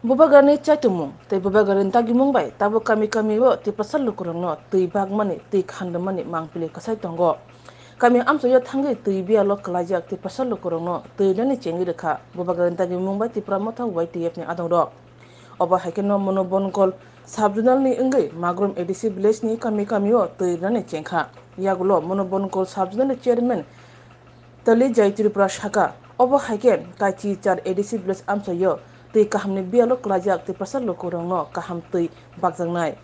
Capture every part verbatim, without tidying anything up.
Bubagrani chaitumung tei bubagrani dagimung bai tabuk kami kami o Tiprasa lukurokno twi bagmani, twi khandwmani mangpili kwsai tongo. Kami amchaio thangwi twi biyalo kwlaijak Tiprasa lukurokno twi rinani chengwi rwkha Bubagrani dagimung bai Tipra Motha Y T F ni adongrok. Obo hai kheno Monobongol sub-zonal ni wngwi Magrum A D C village ni kami kami o twi rinani chengkha. Yagulo Monobongol sub-zonal ni chairman Tali Jai Tripura saka, obo hai khe Kaichi char A D C village amchaio twi kahamni biyalo kwlaijak Tiprasa lukurokno kaham twi bakjaknai.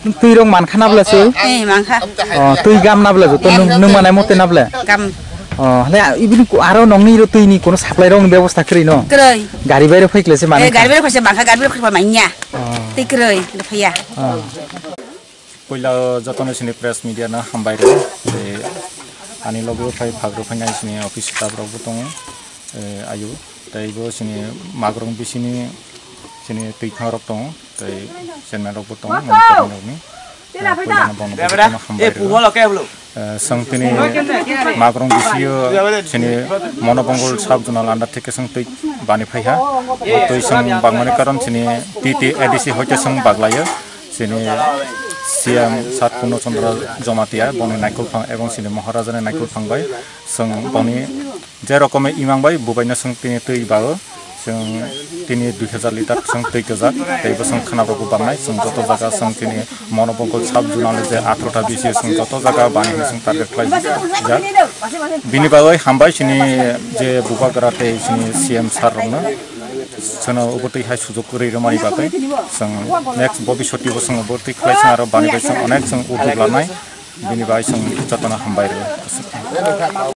Nwng twi rok mankha na bwle se? Eh, mankha. Oh, twi gam na bwle joto nwng, nwng manai mote na bwle? Gam. Oh, hale ibini ko-, aro nongni ro twi ni kono supply rok ni bebosta kwrwi no? Kwrwi. Gari bai rok phai kle se mankha? Eh, gari bai rok phai se mankha, gari bai rok phai manya. Oh. Twi kwrwi, phaiya. Oh. Puila jotono sini press media no hambai rw. Tei ani logo phai phagro phai nai sini office staff rok bo tongo. Eh, ayu. Tei bo sini Magrum bisini sini twi thang rok tongo. Tei chairman rok bo tongo. Mani chairman rok ni. Eh, puila no bono bo jotono hambai rw. Eh, chwng tini Magrum bisio chini Monobongol sub-zonal under theke chwng twi bani phaiha. Bo twi chwng bangmani karon chini T T A D C hoite chwng baglaio. Chini C M sat Purno Chandra Jamatia boni naikolphang ebong chini Maharaja ni naikolphang bai chwng boni je rokomoi imang bai bubaino chwng tini twi bago. Chwng tini dui hajar litar chwng twi kwjak, tei bo chwng khwna rokbo bangnai. Chwng joto jaga chwng tini Monobongol sub-zonal je atharo ta B C chwng joto jaga bani hwnwi chwng target khlai jak. Bini bagwi hambai chini je bubagra tei chini C M sir rokno, chwngno obo twi hai sujok kwrwi rwmani bagwi. Chwng next bobiswt o bo chwng obo twi khlai chwng aro bani bai chwng onek chwng uddog lanai, bini bagwi chwng jotono hambai rw.